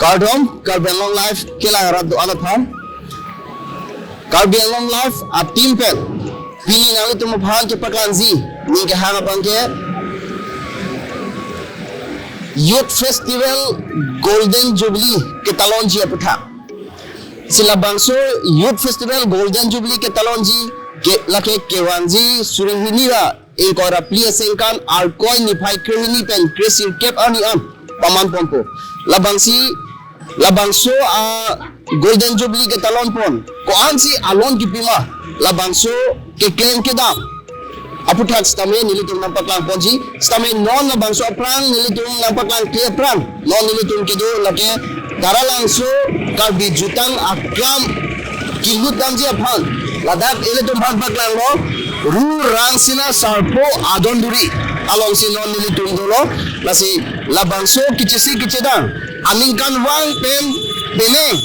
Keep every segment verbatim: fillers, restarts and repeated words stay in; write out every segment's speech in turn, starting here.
Kardom, Karbi Anglong Live kelang arat do-an aphan. Karbi Anglong Live a-team pen pini nanglitum aphan kepaklangji ning kehang abang ke Youth Festival Golden Jubilee ketalonji aputhak. Si labangso Youth Festival Golden Jubilee ketalonji ke lake kevangji suri hini ra ingkoi ra phli aningkan Arkoi niphai krehini pen kresirkep arni an paman ponpo. Labangsi labangso a Golden Jubilee ketalon pon ko-ansi alon kipima, labangso keklem kedam aputhak sitame nelitum nangpaklang ponji. Sitame non labangso aphrang nelitum nangpaklang ke aphrang non nelitum kedo lake Taralangso Karbi Jutang Aklam kelut damji aphan, ladak ilitum aphan paklanglo Ru Rangsina Sarpo Adonduri alongsi non nelitum dolo. Lasi labangso kechesik kechedang aningkanvang pen penang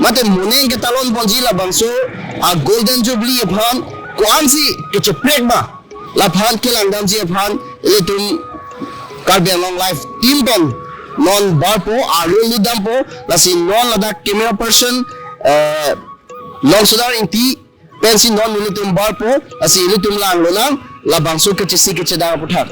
mate monang ketalon ponji labangso a Golden Jubilee aphan ko-ansi kacheprek ma, laphan kelang damji aphan ilitum Karbi Anglong Live team pen non barpo, arlo lut dampo. Lasi non ladak camera person, eh, Longsodar Ingti pensi non nelitum barpo, lasi ilitum langlonang labangso kechesik kechedang aputhak.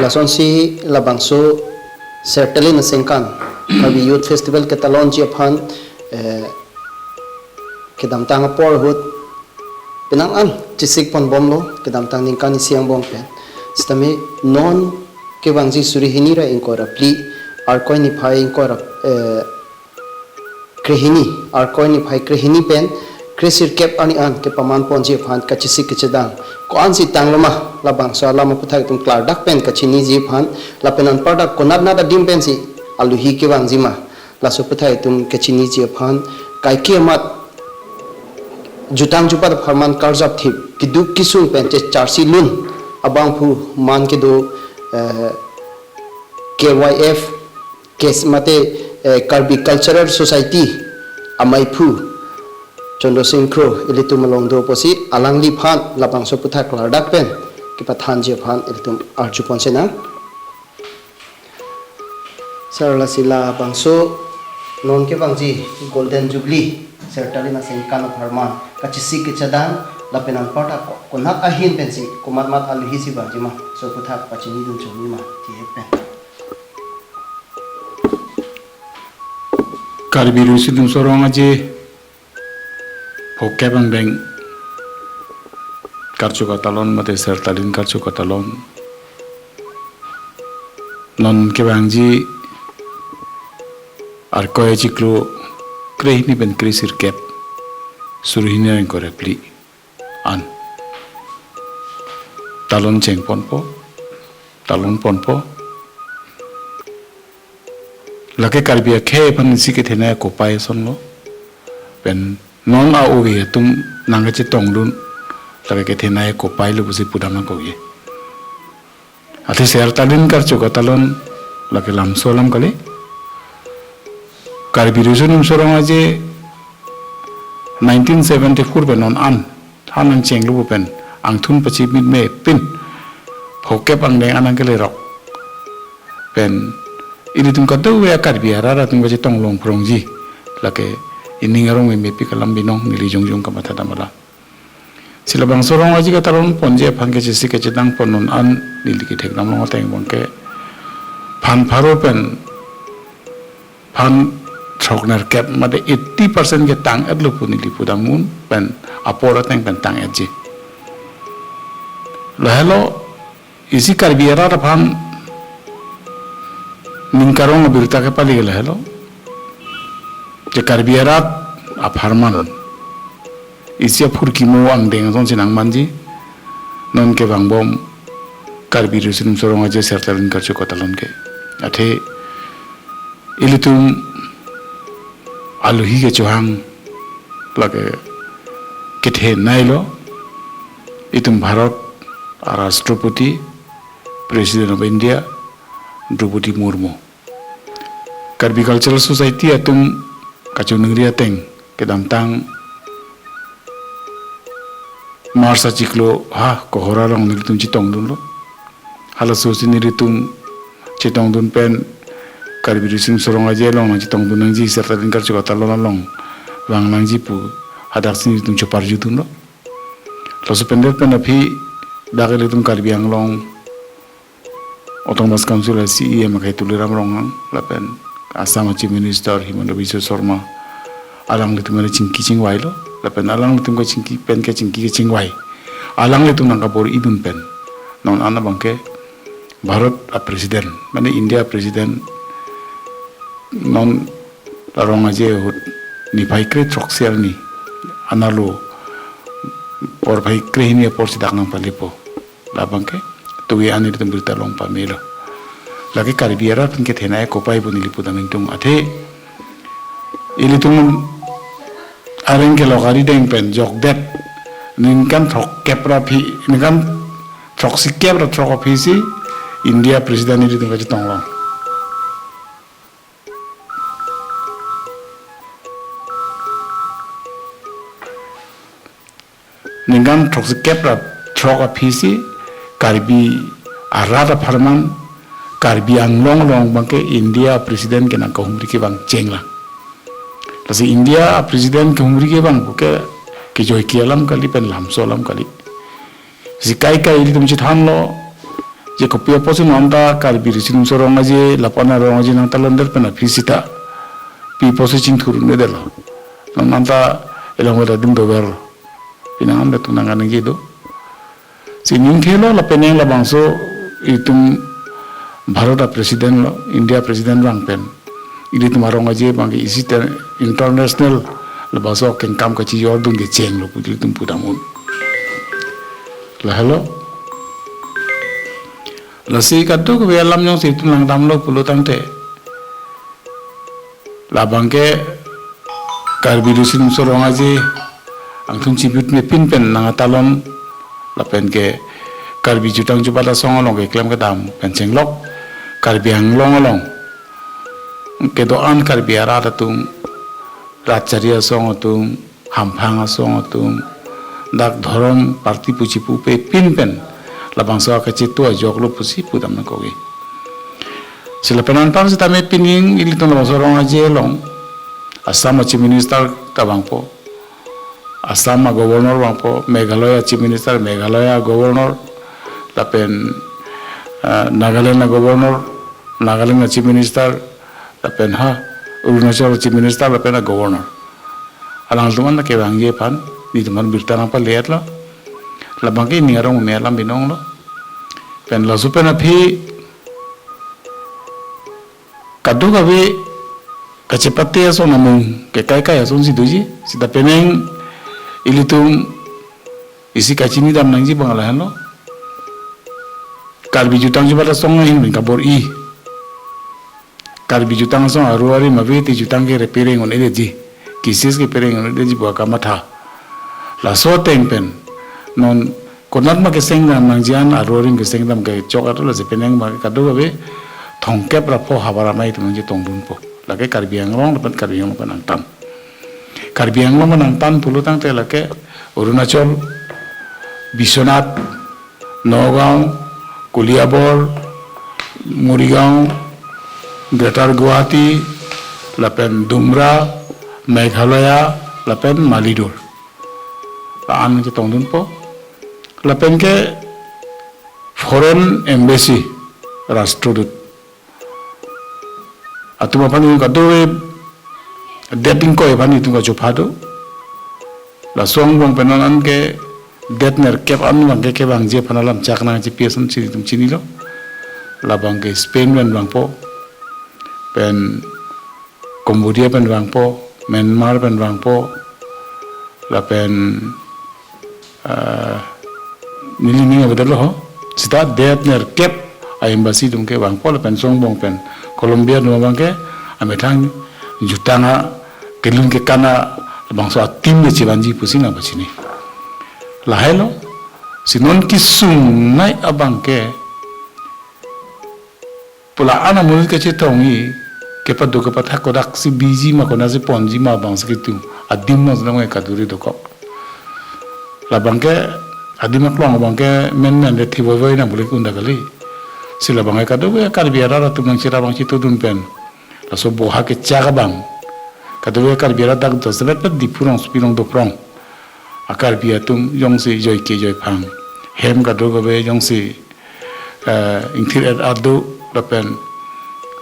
Lasonsi labangso Sertalin aningkan Karbi Youth Festival ketalonji aphan, eh, kedamtang apor ahut penang an chesik ponbomlo, kedamtang ningkan isi angbong pen. Sitame non kevangji suri hini ra ingkoi ra phli, Arkoi niphai ingkoi ra, eh, krehini, Arkoi niphai krehini pen kresirkep arni an kepaman ponji aphan kachesik kechedang ko-ansi tanglo ma, labangso alam aputhak itum klardak pen kachiniji aphan, lapen anparta konat nat adim pensi aluhi kevangji ma, laso aputhak itum kachiniji aphan, kaike amat jutang jupat apharman karjapthip, keduk kesung pen checharsi lun abangphu man kedo, eh, K Y F, Kes mate, eh, Karbi Cultural Society amaiphu Chandra Sing Kro ilitum along do apotsi alangliphan labangso aputhak klardak pen kepathanji aphan ilitum arju ponsenang. Sir, lasi labangso non kevangji Golden Jubilee Sertalin aningkan apharman kachesik kechedang lapen anparta ko-, konat ahin pensi komat mat aluhisi vangji ma, laso aputhak pachinidun chomji ma, thihek pen. Karbi Riso Nimso Rong Aje phokep angbeng karcho katalon mate Sertalin karcho katalon non kevangji Arkoi achiklo krehini pen kresirkep suri hini ra ingkoi ra phli an talon cheng ponpo, talon ponpo. Lake Karbi akhei aphan isi kethenei akopai asonlo. Pen non a-ove atum nangkachetongdun lake kethenei akopai lo pusi pudam nangkokji. Athe Sertalin karcho katalon lake lamso alam kali. Karbi Riso Nimso Rong Aje nineteen seventy-four pen non an, ha nangchenglo pen, angthun pachimit me pin, phokep angdeng an nangkelerok pen, ilitum kadokave Karbi arat atum kachetong longphrongji, lake ining arong me mepi kalam binong neli jongjong kamatha damala. Si labangso Rong Aje katalon ponji aphan ke chisi kachedang pon non an neli kethek damlong ateng abangke phan pharo pen phan throknerkep mate eighty percent ke tang-etlo pu neli pudam un pen apor ateng pen tang-etji. Lahelo isi Karbi arat aphan ningkarong abirta kepali lahelo. Je Karbi arat apharman isi aphurkimo angdeng asonsi nangmanji. Non kevangbom Karbi Riso Nimso Rong Aje Sertalin Karcho katalon ke. Athe ilitum alohi kechohang lake kethenei lo, itum Bharat a Rashtrapati, President of India, Draupadi Murmu. Karbi Cultural Society atum kachiningri ateng kedamtang March achiklo ha Kohora along nelitum chetongdunlo. Halaso si nelitum chetongdun pen Karbi Riso Nimso Rong Aje along nangchetongdun nangji, Sertalin Karcho katalon along vang nangji pu hadak si nelitum choparjudunlo. Laso pen det pen aphi dak ilitum Karbi Anglong Autonomous Council a C E M akhai Tuliram Ronghang lapen Assam a Chief Minister Himanta Biswa Sarma, alanglitum pen chingki chingvailo, lapen alanglitum kachingki pen kachingki kachingvai alanglitum nangkabor-idun pen non an abangke Bharat a President, mane India President, non la Rong Aje ahut niphai kre throksi arni analo porphai kre hini apor si dak nangpalepo. Labangke tuwe ani ilitum birta long pamelo. Lake Karbi arat pen kethenei kopai pu neli pudam ingtung. Athe ilitum areng kelok arideng pen jokdet ningkan throkkep ra aphi, ningkan throksikep ra throk aphi si India President ilitum kachetong long. Ningkan throksikep ra throk aphi si Karbi arat apharman Karbi Anglong along abangke India President ke nangkahumri kevang chenglang. Lasi India President kehumri kevang puke kejoike alam kali pen lamso alam kali. Si kaikai ilitum chethanlo, je kopi apotsi non ta Karbi Riso Nimso Rong Aje lapen a Rong Aje nangtalon det pen aphi sita pi apotsi chingthur-un-edetlo. Non anta elong vela ding doverlo. Pinang an betu nang kaningje do. Si ningthelo lapen nang labangso itum Bharat a President lo, India President vang pen ilitum a Rong Aje abangke isi te international labangso kengkam kachijordun kechenglo pu ilitum pudam un. Lahelo. Lasi kadokave alam jongsi itum langdamlo pulo tangte labangke Karbi Riso Nimso Rong Aje angthun chibit me pin pen nangtalon lapen ke Karbi Jutang Jubat Asong along keklem kedam pen chenglok Karbi Anglong along kedo-an Karbi arat atum, rat chari asong atum, hamphang asong atum, dak dhorom party puchipupe pin pen labangso akachetong ajoklo pusi pudam nangkokji. Si lapen anpar sitame pining ilitum labangso Rong Aje along Assam a Chief Minister ta vangpo, Assam a Governor vangpo, Meghalaya Chief Minister, Meghalaya Governor, lapen, eh, Nagaland a Governor, Nagaland a Chief Minister, lapen ha Arunachal Chief Minister, lapen a Governor. Alangtum an kevangji aphan nelitum aphan birta nangpale-etlo. Labangke ining arong me alam binonglo. Pen laso pen aphi kadokave kachepate ason amung ke kaikai asonsi doji, sita penang ilitum isi kachinidam nangji abang lahenlo. Karbi Jutang Jubat Asong ahin pen kabor-i. Karbi Jutang Asong aru arim ave te jutang ke repereng un-edetji, cases kepereng un-edetji pu akamatha. Laso ateng pen non konat ma kesengdam nangji an aru arim kesengdam kechok atum lasi penang ma kadokave thomkep ra pho havar amei atum nangchetongdunpo. Lake Karbi Anglong lapen Karbi Anglong pen angtan. Karbi Anglong nangtan pulo tangte lake Arunachal, Biswanath, Nagaon, Koliabor, Morigaon, Greater Guwahati, lapen Dumra, Meghalaya, lapen Malidur. La-an chetongdunpo. Lapen ke foreign embassy, rastrodut atum aphan itum kadokave det ingkoi aphan itum kachopha do. Laso angbong pen non an ke det nerkep an abang ke kevangji aphan alam chak nangchepi ason chini itum chinilo. Labang ke Spain pen vangpo, pen Cambodia pen vangpo, Myanmar pen vangpo, lapen ah, neli ning avedetlo ho. Seta det nerkep a-embassy atum ke vangpo lapen laso angbong pen Colombia atum abang ke amethang jutang akelun kekan abangso a-team le chevanji pusi nangpachini. Lahailo, si non kesung nai abang ke pu la-an amonit kachetongji, kepado kepathak kodaksi biji ma konatsi ponji ma abangsi kitu adim nang sinong kaduri dokok. Labang ke adim aklong abang ke menmen de thi voivoi nang pulik unda kali. Si labang ke kadokave Karbi arat atum nangcherap abang chitudun pen, laso boha kechak abang, kadokave Karbi arat dak dosemet pet Diphu rongsopi along doprong a-Karbi atum jongsi joike joiphang, hem kadokave jongsi eh, ingthir-et adu lapen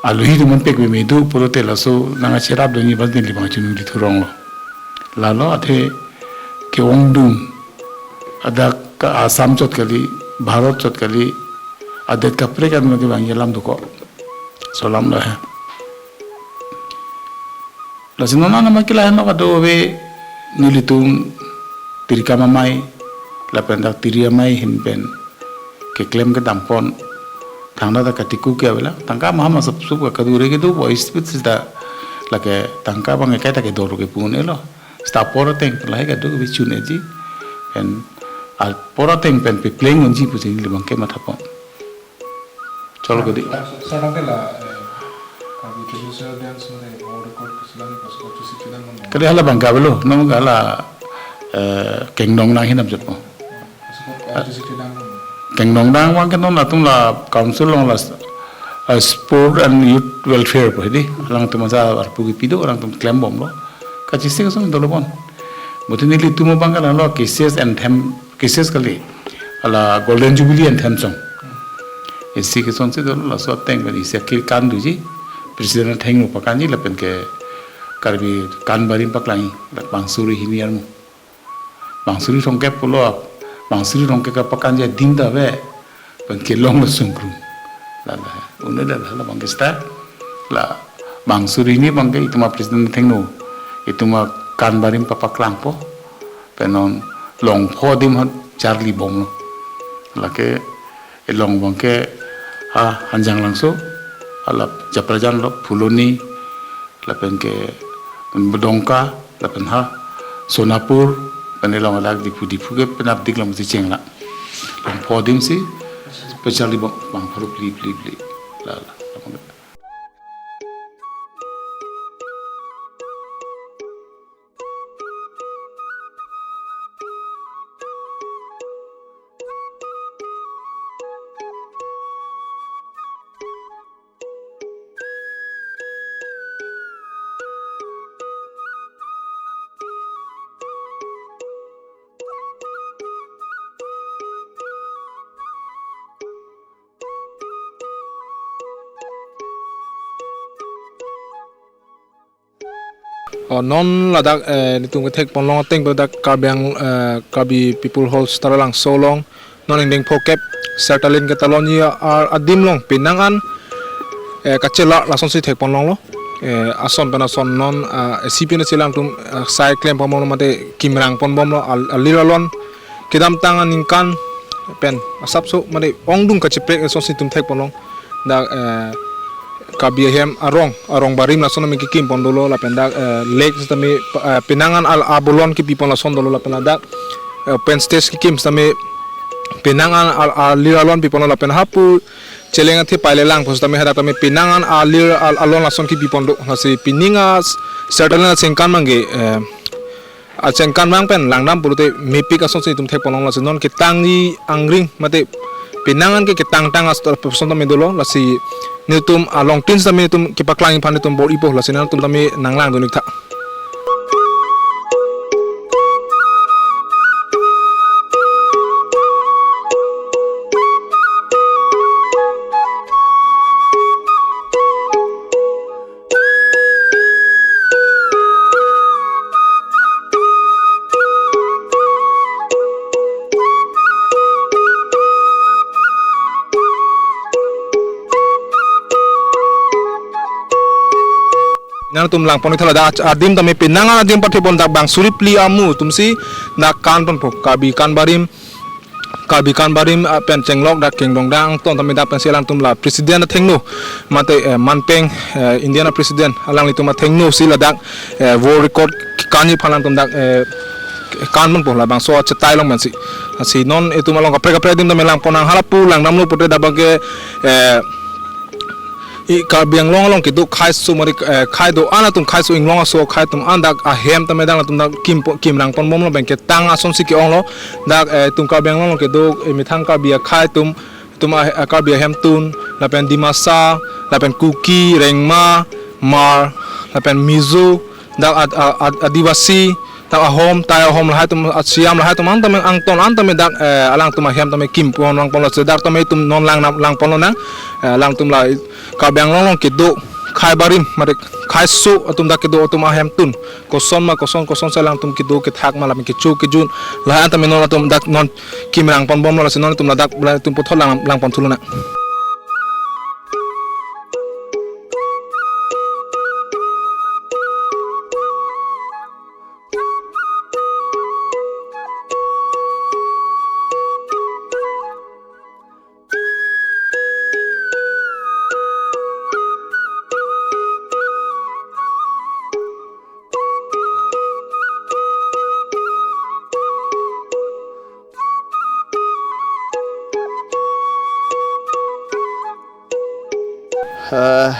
aluhi atum pek beme do pulote laso nangkacherap dunji abang neli abang chunung di thurong lo. Lalo athe ke-ongdung adak ke Assam chot kali, Bharat chot kali, adet kaprek an ke abang alam dokok. Laso alam lo he. Lasi non an amai ke lahenlo kadokave nelitum tiri kam amai lapen dak tiri amai ahin pen keklem kedam pon. Thangta ta katiku ke avelang. Tangka maham asap sup ka kadure kedo voice speech sita lake tangka abang ekai ta kedor kepu un-elo. Sita apor ateng lahai kadokave chun-eji. Pen apor ateng pen pepleng unji pusi neli abang ke matha pon. Cholo kedi. Sir, nang ke la, eh, Karbi traditional dance mane world record keselam ni pas otu si kidang mane. Kali hala abang ke avelo, non ke hala, eh, Kengdong nang hinam jotpo. Pas otu si kidang mane. Kengdong nang abang ke non atum la council along la, eh, sport and youth welfare pu hedi. Alangtum asa arpu kepi do, alangtum klembomlo. Kachisi kesung dolo bon. Buti nelitum abang ke la lo K C S anthem, K C S kali. Hala Golden Jubilee anthem song. Isi kesonsi dolo, laso ateng pen isi akhir kan doji. President athengno pakanji lapen ke Karbi kan barim paklangji. La Bangsuri hini armu. Bangsuri Rongkep pulo ap. Bangsuri Rongkep kapakanji adim ta ave. Pen kelong lo sungkrung. La la. Une la la la abang ke seta. La Bangsuri hini abang ke itum a-president athengno itum akan barim papaklangpo. Pen non Longpho adim aphan charlibomlo. Lake elong abang ke ha Hanjanglangso, hala Japrajan lo, Phuloni, lapen ke Dongka, lapen ha Sonapur, pen elong adak Diphu, Diphu ke penap dik lam si chengla. Longpho adim si pe charlibom, bang pharo phli phli phli. La la. O, non ladak, eh, nelitum kethek ponlong ateng pen dak Karbi Ang-, eh, Karbi People Hostel Langso along non ingdeng phokep Sertalin ketalonji a-, adim along penang an, eh, kachela lasonsi thek ponlonglo. Eh, ason pen ason non, ah, isi pen isi alangtum, ah, sai klem ponbomlo mate kimrang ponbomlo al-, alir alon kedamtang aningkan pen asapso mate ongdung kacheprek lasonsi itum thek ponlong. Dak, eh, Karbi ahem arong, arong barim lason tame kekim pon dolo lapen dak, eh, lake tame, eh, penang an al abolon kepi pon lason dolo lapen ladak, eh, open stage kekim tame penang an al, alir alon pi ponlo lapen hapu cheleng athe paile lang pos tame hadak tame penang an alir al, alon lason kepi pon do lasi pining a Sertalin aningkan abang ke, eh, achengkan vang pen langdam pulote mepik asonsi itum thekponlong, lasi non ketangji angring mate penang an ke ketangtang as-, person tame dolo, lasi nelitum alongtin sitame nelitum kepaklangji aphan nelitum bor-ipo, lasi nangtum tame nanglangdun-ik tha. Nangtum langpon-ik tha, ladak adim tame penang adim pathepon, dak bang suri phli amu atumsi dak kanponpo, Karbi Kan Barim, Karbi Kan Barim, ah, pen chenglok dak kengdong dang angton tame dak pensi alangtum la president athengno mate, eh, manpeng, eh, Indian president alanglitum athengno si ladak, eh, world record kanji aphan alangtum dak, eh, kanponpo labangso achetai along pensi. Lasi non itum along kaprek kaprek adim tame langpon nang, halapu langdamlo pulote dak abangke, eh, i Karbi Anglong along kedo khaiso mari, eh, khai do-an atum, khaiso inglong aso akhai atum an dak ahem tame dak latum dak kimpo-, kimrang ponbomlo, bang ketang asonsi ke-onglo. Dak, eh, itum Karbi Anglong along kedo, eh, methang Karbi akhai atum, itum ah, ah, Karbi ahemtun, lapen Dimasa, lapen Kuki, Rengma, Hmar, lapen Mizo, dak Ad-, Ad-, Ad-, Adivasi, dak Ahom, Tai Ahom lahai atum, Siam lahai atum an tame angton an tame dak, eh, alangtum ahem tame kimponrang ponlo, si dak tame itum non lang, langponlonang, eh, alangtum la Karbi Anglong along kedo khaibarim mate khaiso atum dak kedo atum ahemtun koson ma koson, kosonsi alangtum kedo kethak ma lapen kecho kejun lahai an tame non atum dak non kimrang ponbomlo, lasi non itum ladak la itum puthot lang, langpon thulonang. Eh,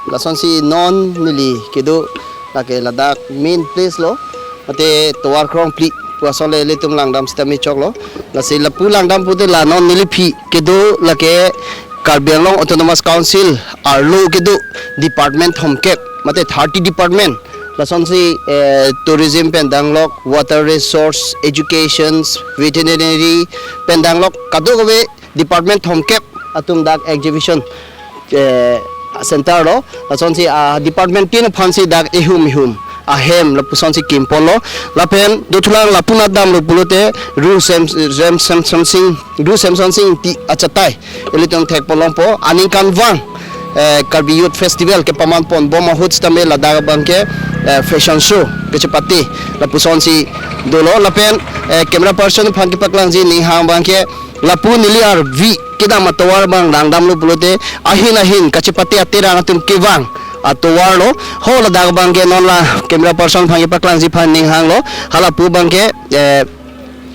lasonsi non neli kedo lake ladak main place lo, mate tovar krongphli pu ason le ilitum langdam sitame choklo. Lasi lapu langdam pulote la non neli aphi kedo lake Karbi Anglong Autonomous Council arlo kedo department thomkep mate thirty department. Lasonsi, eh, tourism pen danglok, water resource, education, veterinary pen danglok, kadokave department thomkep atum dak exhibition, eh, center lo. Lasonsi, ah, department tin aphansi dak ihum ihum ahem lapusonsi kimponlo. Lapen dothulang lapunat damlo pulote Ru Sem, Sem, Sem, Sem Sing, Ru Semson Sing Ingti achatai ilitum thekponlongpo, aningkanvang, eh, Karbi Youth Festival kepaman ponbom ahut sitame ladak abangke, eh, fashion show kachepate lapusonsi dolo. Lapen, eh, camera person aphan kepaklangji aning hang abangke lapu neli arvi kedam atovar abang langdamlo pulote ahin ahin kachepate aterang atum kevang atovar lo. Ho ladak abangke non la camera person aphan kepaklangji aphan aning hanglo, halapu abangke, eh,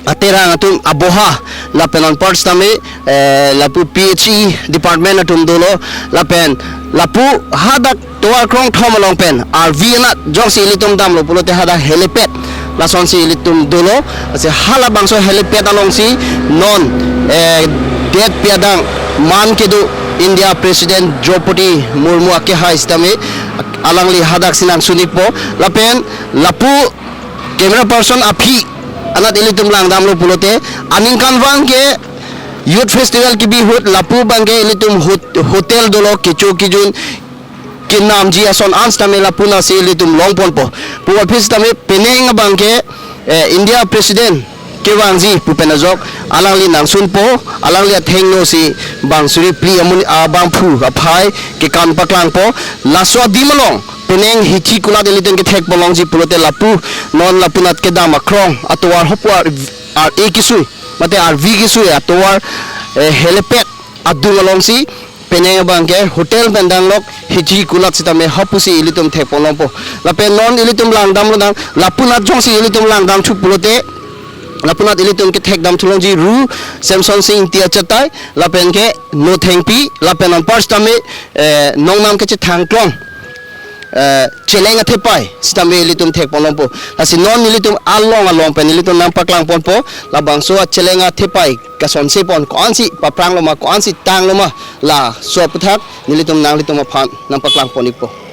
aterang atum aboha lapen anpar sitame, eh, lapu P H E department atum dolo, lapen lapu hadak tovar krongthom along pen arvi anat jongsi ilitum damlo pulote hadak helipad lasonsi ilitum dolo. Lasi halabangso helipad alongsi non, eh, detpi adang man kedo India President Droupadi Murmu akehai sitame alangli hadaksi nangsun-ikpo. Lapen lapu camera person aphi anat ilitum langdamlo pulote aningkanvang ke Youth Festival kebi ahut lapu abangke ilitum hot-, hotel dolo, kecho kejun, kenamji ason an sitame lapunatsi ilitum longponpo. Pu aphi sitame penang abangke, eh, India President kevangji pu pen ajok alangli nangsunpo, alangli athengno si bang suri phli amun, ah, bangphu aphai kekan paklangpo. Laso adim along penang hithi kulat ilitum kethekponlongji pulote lapu non lapunat kedam akrong atovar hopu ar, ar-e kesui mate arvi kesui atovar, eh, helipad adung alongsi penang abangke hotel pen danglok hithi kulat sitame hapusi ilitum thekponlongpo. Lapen non ilitum langdamlonang, lapunat jongsi ilitum langdamthu pulote lapunat ilitum kethekdamthulongji Ru Semson Sing Ingti achatai, lapen ke Nothengpi, lapen anpar sitame, eh, Nongnam kachethang krong, eh, cheleng athepai sitame ilitum thekponlongpo. Lasi non nelitum along along pen nelitum nangpaklang ponpo. Labangso acheleng athepai kasonse pon, ko-ansi paphrang loma, ko-ansi tang loma, laso aputhak nelitum nanglitum aphan nangpaklang pon-ikpo.